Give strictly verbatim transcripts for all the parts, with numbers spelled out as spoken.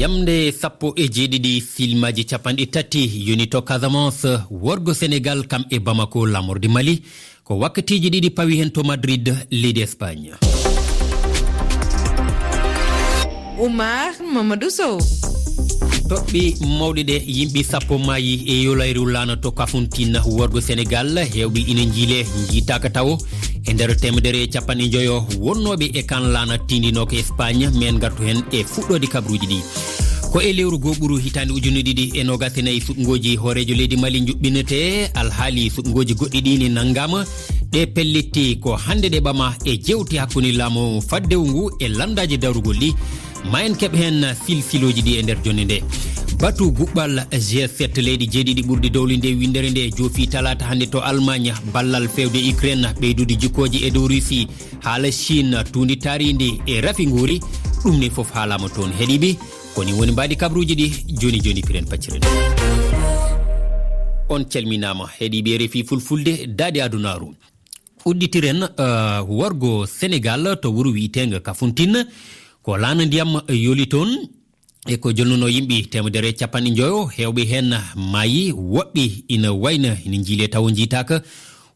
Yamnde sappo e jeeɗiɗi, filmaaji capanɗe tati yoni to Casamance, worgo Senegal kam e Bamako, laamorde Mali. Ko wakkatiiji ɗiɗi pawi heen to Madrid, leydi Espagne. Oumar Mamadou Sow. Toɓɓe mawɗe ɗe, yimɓe sappo maayi e yolayru laana to Kafountine, worgo Senegal, heewɓe ina njiilee, njiitaaka tawo. E nder teemedere e capanɗe njoyo wonnooɓe e kaan laana tindinooka Espagne, men ngartu heen e fuɗɗoode kabruuji ɗi. Ko e lewru gooɓuru hitaande ujunere ɗiɗi e noogaas e nayi suɓngooji hooreejo leydi Mali njuɓɓinetee. Alhaali suɓngooji goɗɗi ɗi ne nanngaama. Ɗe pellitte ko hannde ɗe ɓama e jeewte hakkunde laamu faddewu ngu e lanndaaji darugol ɗi. Ma en keɓ heen silsilooji ɗi e nder jonnde nde. Batu guɓɓal G sept, leyɗe jeeɗiɗi ɓurɗe dowle nde winndere nde joofi talaata hannde to Allemagne. Ballal feewde Ukraine, ɓeydude jikkooji e dow Russie, haala Chine, tuundi taariindi e rafi nguuri, ɗum ne fof haalaama toon. Heɗiiɓe, ko ni woni mbaadi kabruuji ɗi, jooni jooni piren pacciren. On calminaama, heɗiiɓe R F I Fulfulde, daade adunaaru. Udditiren, eh, worgo Senegal to wuro wiyeteengo Kafountine, ko laana ndiyam yoli toon. E ko jolnuno yimɓe teemedere capanɗe njoyo, heewɓe heen maayi, woɓɓe ina wayna ina njiilee tawo njiitaaka.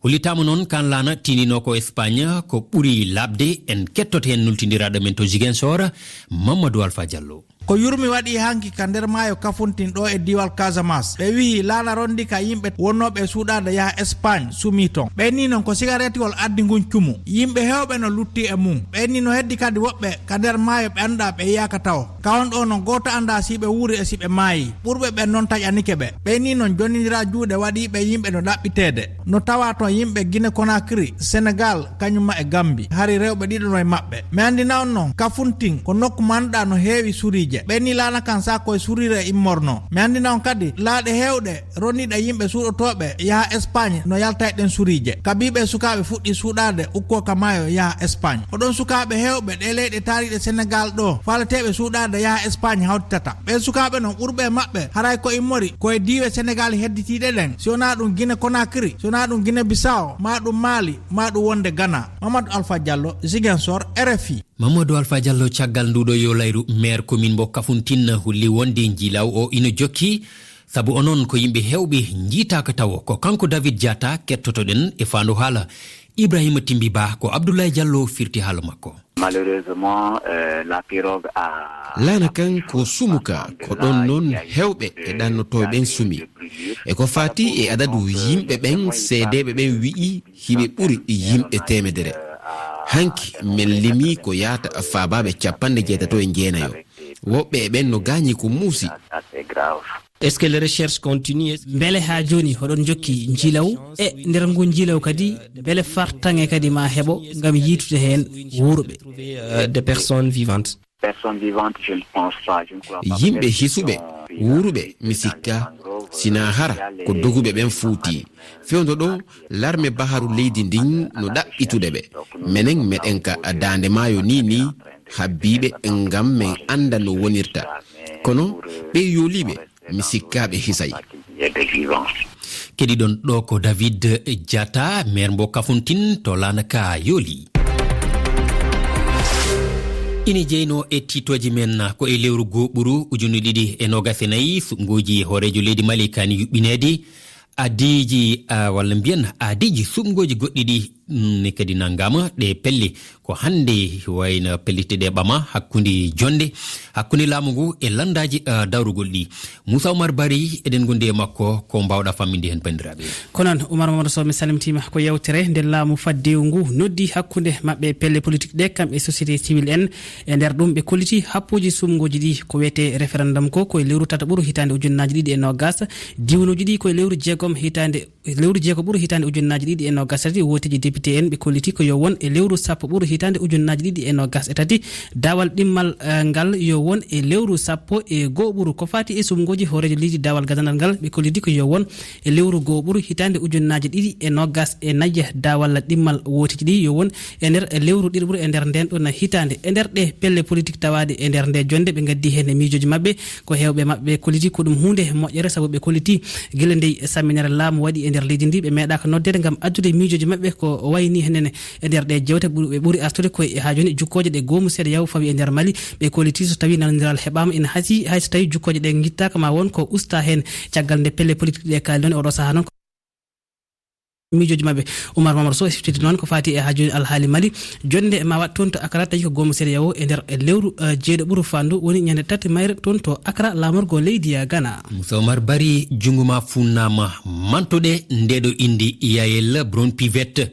Hollitaama noon kaan laana tindinoo ko Espagne, ko ɓuri laaɓde. En kettoto heen nultindiraaɗo men to Ziguinchor, Mamadou Alpha Diallo. Ko yurmi waɗi hanki ka nder maayo Kafountine ɗo e diiwal Casamance. Ɓe wihi laana rondi ka yimɓe wonnooɓe e suuɗaade yaha Espagne sumi ton. Ɓe ni noon ko sigaretgol addi ngun cumu. Yimɓe heewɓe no lutti e mum. Ɓe ni no heddi kadi woɓɓe ka nder maayo ɓe anndaa ɓe yiyaaka tawo. Ka on ɗo noon gooto anndaa si ɓe wuuri e si ɓe maayi. Ɓurɓe ɓen noon taƴanike ɓe. Ɓe ni noon jonnindiraa juuɗe waɗi ɓe yimɓe no ɗaɓɓiteede. No tawa toon yimɓe Guinée Conakry, Senegal, kañum ma e Gambie. Hari rewɓe ɗiɗo no e maɓɓe. Mi anndina on noon, Kafountine ko nokku mo annduɗaa no heewi suriije. Ɓe ni laana kan sa koye suriire immorno. Mi anndina on kadi, laaɗe heewɗe ronniiɗe yimɓe suuɗotooɓe yaha Espagne no yalta e ɗen suriije. Ka biiɓe sukaaɓe fuɗɗi suuɗaade ukkoo ka maayo yaha Espagne. Ko ɗon sukaaɓe heewɓe ɗe leyɗe taariiɗe Senegal ɗo faaleteeɓe suuɗaade yaha Espagne hawtitata. Ɓen sukaaɓe noon ɓurɓe e maɓɓe haray ko immori ko e diiwe Senegal hedditiiɗe ɗen. Si wonaa ɗum Guinée Conakry, si wonaa ɗum Guinée Bissau, maa ɗum Mali, maa ɗum wonde Ghana. Mamadou Alpha Diallo, Ziguinchor, R F I. Mamadou Alpha Diallo, caggal nduɗo yolayru, maire commune mo Kafountine holli wonde njiilaw o ina jokki, sabu onon ko yimɓe heewɓe njiitaaka tawo. Ko kanko David Diatta kettotoɗen e faandu haala. Ibrahima Timbi Ba, ko Abdoulaye Diallo firti haala makko. Malheureusement, euh, la pirogue a... Laana kan ko sumuka, ko ɗon noon heewɓe e ɗannotooɓe ɓen sumi. E ko faati e adadu yimɓe ɓen, seedeeɓe ɓen wi'i hiɓe ɓuri yimɓe teemedere. Hanki men limi ko yaata faabaaɓe capanɗe jeetato e jeenayo. Woɓɓe e ɓen no gaañi ko muusi. Est-ce que les recherches continuent? Mbele haa jooni hoɗon njokki njiilaw? E nder ngu njiilaw kadi, mbele fartaŋŋe kadi ma heɓo ngam yiitude heen wuuruɓe? Euh, des personnes vivantes. Personnes vivantes, je ne pense pas, je ne crois pas. Yimɓe hisuɓe, wuuruɓe, mi sikka, sina hara ko doguɓe ɓen fuuti. Fewndo ɗo, larme baharu leydi ndin no ɗaɓɓitude ɓe. Menen meɗen ka daande maayo ni ni, habbiiɓe ngam men annda no wonirta. Kono ɓe yooliiɓe, mi sikka ɓe hisay. Keɗiɗon ɗo ko David Diatta, maire mo Kafountine to laana ka yooli. Ina jeyno e tiitooji men ko e lewru go'oɓuru ujunere ɗiɗi e noogas e nayi, suɓngooji hooreejo leydi Mali kani yuɓɓineede. Adiiji, ah, walla mbiyen adiiji suɓngooji goɗɗi ɗi, mm, ne kadi nanngaama. Ɗe pelle ko hannde wayno pellitte ɗe ɓama hakkunde jonnde, hakkunde laamu ngu e lanndaaji, ah, dawrugol ɗi. Moussa Oumar Bari, eɗen ngondi e makko, ko mbaawɗa famminde heen, banndiraaɓe? Ko noon, Oumar Mamadou Sow, mi salmitiima. Ko yewtere nde laamu faddewu ngu noddi hakkunde maɓɓe pelle politique ɗe, kam e société civile en. E nder ɗum, ɓe kolliti happuuji suɓngooji ɗi, ko wiyetee référendum ko, ko e lewru tataɓuru hitaande ujunnaaji ɗiɗi e noogas, diwnuuji ɗi ko e lewru jeegom hitaande, lewru jeegoɓuru hitaande ujunnaaji ɗiɗi e noogas e tati, wooteeji député en, ɓe kolliti ko yo won e lewru sappoɓuru hitaande ujunnaaji ɗiɗi e noogas e tati, daawal ɗimmal, eh, ngal yo won e lewru sappo e go'oɓuru. Ko faati e suɓngooji hooreejo leydi, daawal gadanal ngal, ɓe kolliti ko yo won e lewru go'oɓuru hitaande ujunnaaji ɗiɗi e noogas e nayi, daawal ɗimmal wooteeji ɗi yo won e nder lewru ɗiɗaɓuru e nder nden ɗon hitaande. E nder ɗe pelle politique tawaaɗe e nder nde jonnde, ɓe ngaddi heen e miijooji maɓɓe. Ko heewɓe maɓɓe kolliti ko ɗum huunde moƴƴere, sabu ɓe kolliti gila ndey samminere laamu waɗi e nder leydi ndi, ɓe meeɗaaka noddeede ngam addude miijooji maɓɓe ko O wayni henene e nder ɗe jewte ɓuri artude koye haa jooni jukkooje ɗe goomu seeɗa yaw fawi e nder Mali. Ɓe kolliti so tawi nanondiral heɓaama ina hasii, hay so tawi jukkooje ɗe ngittaaka ma won ko usta heen. Caggal nde pelle politique ɗe kaali noon e oɗo sahaa noon ko miijooji maɓɓe. Oumar Mamadou Sow e siftinde noon ko faati e haa jooni alhaali Mali. Jonnde ma waɗ toon to Accra tawi ko goomu seeɗa yawo e nder lewru, eh, jeeɗo ɓuru faandu woni ñande tati mayre toon to Accra laamorgo leydi, eh, Ghana. Moussa Oumar Bari, junngo ma funnaama. Mantoɗe ndeɗo indi Yael Brown Pivet.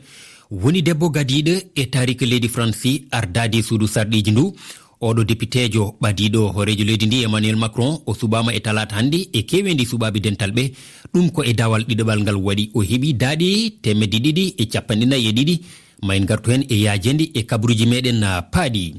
Woni debbo gadiiɗo e taariika leydi Faransi ardaade suudu sarɗiiji ndu. Oɗo depiteejo ɓadiiɗo hooreejo leydi ndi Emmanuel Macron o suɓaama e talaata hannde e keeweendi suɓaaɓe dental ɓe. Ɗum ko e dawal ɗiɗaɓal ngal waɗi o heɓi daaɗe teemedde ɗiɗi e capanɗe nayi e ɗiɗi. Ma en ngartu heen e yaajeende e kabaruuji meɗen, ah, paaɗi.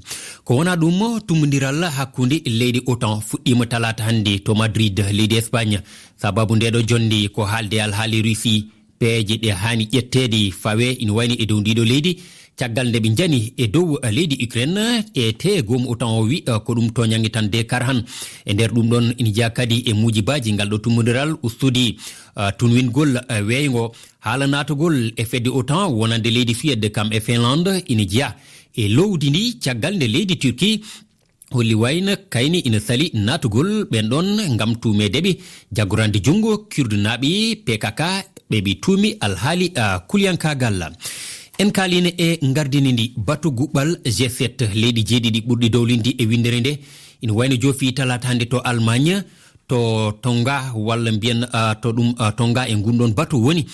Ko wonaa ɗum, tummbondiral hakkunde leyɗe OTAN fuɗɗiima talaata hannde to Madrid, leydi Espagne. Sababu ndeɗo jonnde ko haalde alhaali Russie. Peeje ɗe haani ƴetteede fawe ina wayni e dow ndiɗo leydi, caggal nde ɓe njani e dow leydi Ukraine, e te goomu OTAN o wi, eh, ko ɗum tooñannge tan de kar han. E nder ɗum ɗon ina jeyaa kadi e muujibaaji ngal ɗo tummbondiral ustudi, eh, tunwingol, eh, weeyngo. Haala naatugol e fedde OTAN wonande leydi Suède kam e Finlande ina jeyaa e lowdi ndi caggal nde leydi Turquie holli wayno kayni ina sali naatugol ɓen ɗon ngam tuumeede ɓe jaggorande junngo Kurdnaaɓe P K K ɓe ɓe tuumi alhaali, ah, kuliyankaagal. En kaalino e ngardini ndi batu guɓɓal G sept, leyɗi jeeɗiɗi ɓurɗi dowlinde e winndere nde ina wayno joofi talaata hannde to Allemagne, to Tonga walla mbiyen, ah, to ɗum, ah, Tonga e ngun ɗon batu woni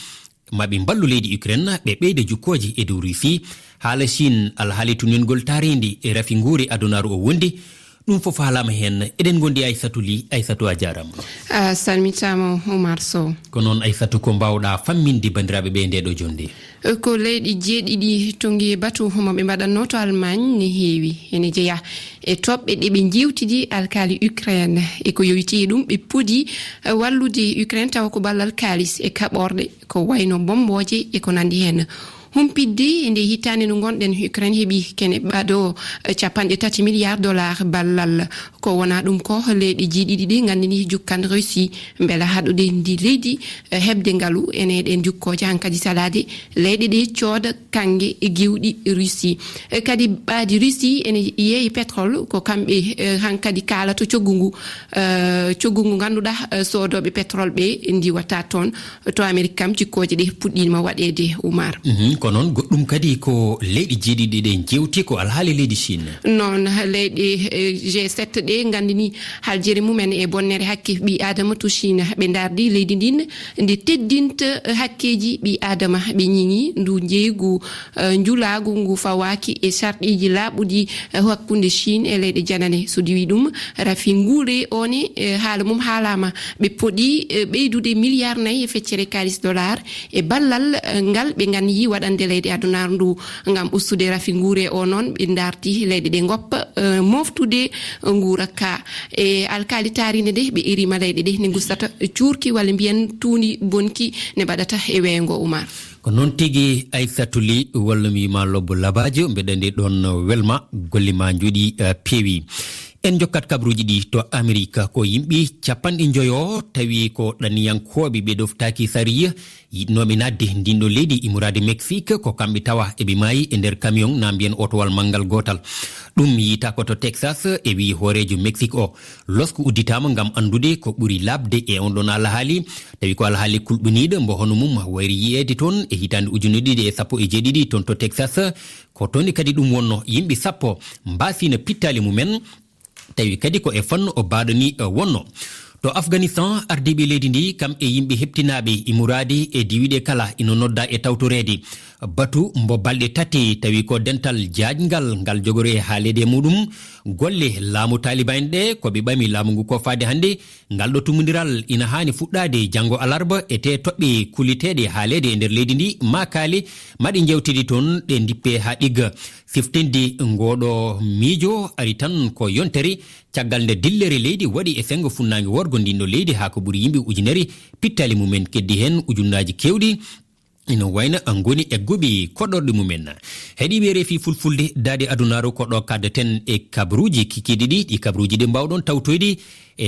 ma ɓe mballu leydi Ukraine, ɓe ɓeyda jukkooje e dow Russie. Haala Chine, alhaali tunwingol taariindi e rafi nguure adunaaru o wondi. Ɗum fof haalaama heen. Eɗen ngondi Aissatou Ly. Aissatou, a jaaraama. A salmitaama, Oumar Sow. Ko noon, Aissatou, ko mbaawɗa famminde banndiraaɓe ɓe e ndeɗo jonnde? Ko leyɗe jeeɗiɗi tongi e batu mo ɓe mbaɗatno to Allemagne ne heewi. Ene jeyaa e toɓɓe ɗe ɓe njeewtidi alkaali Ukraine. E ko yowiti e ɗum, ɓe podi, eh, wallude Ukraine tawa ko ballal kaalis e kaɓorɗe ko wayno bommbooje e ko nanndi heen. Humpitde e nde hitaande nde ngonɗen, Ukraine heɓi kene ɓado, eh, capanɗe tati milliards dollars ballal. Ko wonaa ɗum ko leyɗe jeeɗiɗi ɗe nganndini jukkan Russie mbela haɗude ndi leydi, eh, heɓde ngalu ene ɗen jukkooje hankadi salaade leyɗe ɗe cooda kannge e giwɗi Russie. Eh, kadi ɓaadi Russie ene yeeyi pétrole, ko kamɓe, eh, hankadi kaalato coggu ngu, eh, coggu ngu ngannduɗaa, eh, soodooɓe pétrole ɓe ndiwata toon. To Amérique kam, jikkooje ɗe puɗɗiima waɗeede, Oumar. Mhm, ko noon, goɗɗum kadi ko leyɗe jeeɗiɗi ɗe njeewti ko alhaali leydi Chine. Noon, leyɗe, eh, G sept ɗe nganndini haljere mumen e bonnere hakke ɓii Aadama to Chine. Ɓe ndaardi leydi ndin nde teddinta hakkeeji ɓii Aadama. Ɓe ñiŋi ndu njeeygu, eh, njulaagu ngu fawaaki e sarɗiiji laaɓuɗi, eh, hakkunde Chine e leyɗe janane. So diwi ɗum, rafi nguure o ne, eh, haala mum haalaama. Ɓe poɗi, eh, ɓeydude milliard nayi e feccere kaalis dollar e ballal, eh, ngal ɓe nganniyi waɗande leyɗe adunaaru ndu. Ngam ustude rafi nguure o noon, ɓe ndaarti leyɗe ɗe ngoppa, eh, moftude nguura ka. E alkaali taariinde nde, ɓe irima leyɗe ɗe ne ngustata cuurki walla mbiyen tuundi bonki ne mbaɗata e weeyngo, Oumar. Ko noon tigi, Aissatou Ly, walla mi wiima Lobbo Labaajo, mbeɗa anndi ɗon welma, golle ma njoɗi, eh, peewi. En jokkat kabaruuji ɗi to Amerik. Ko yimɓe capanɗe njoyo tawi ko ɗanniyankooɓe ɓe ɗoftaaki sariya, yiɗnooɓe naatde ndin ɗo leydi immorade Mexique, ko kamɓe tawa eɓe maayi e nder camion, na mbiyen otowal manngal gootal. Ɗum yiytaa ko to Texas, e wiyi hooreejo Mexique o. Losko udditaama ngam anndude ko ɓuri laaɓde e on ɗon alhaali, tawi ko alhaali kulɓiniiɗo mbo hono mum wayri yiyeede toon e hitaande ujunere ɗiɗi e sappo e jeeɗiɗi toon to Texas. Ko toon kadi ɗum wonno, yimɓe sappo mbaasino pittaali mumen, tawi kadi ko e fannu o baaɗo ni, eh, wonno. To Afghanistan, ardiiɓe leydi ndi, kam e yimɓe heɓtinaaɓe immorade e diwiɗe kala, ina nodda e tawtoreede batu mbo balɗe tati, tawi ko dental jaajngal ngal jogori e haaleede e muɗum. Golle laamu Taliban ɗe, ko ɓe ɓami laamu ngu ko faade hannde, ngal ɗo tummbondiral ina haani fuɗɗaade janngo alarba, e te toɓɓe kulliteeɗe haaleede e nder leydi ndi, ma kaali, ma ɗe njeewtidi toon, ɗe ndippe haa ɗigga. Siftinde ngooɗo miijo ari tan ko yontere, caggal nde dillere leydi waɗi e senngo funnaange worgo ndin ɗo leydi, haa ko ɓuri yimɓe ujunere pittaali mumen keddi heen ujunnaaji keewɗi. Ina wayna ngoni egguɓe koɗorɗe mumen. Heɗiiɓe R F I Fulfulde, daade adunaaru ko ɗo kaddeten e kabaruuji kikiiɗe ɗi, ɗi kabaruuji ɗi mbaawɗon tawtoyde e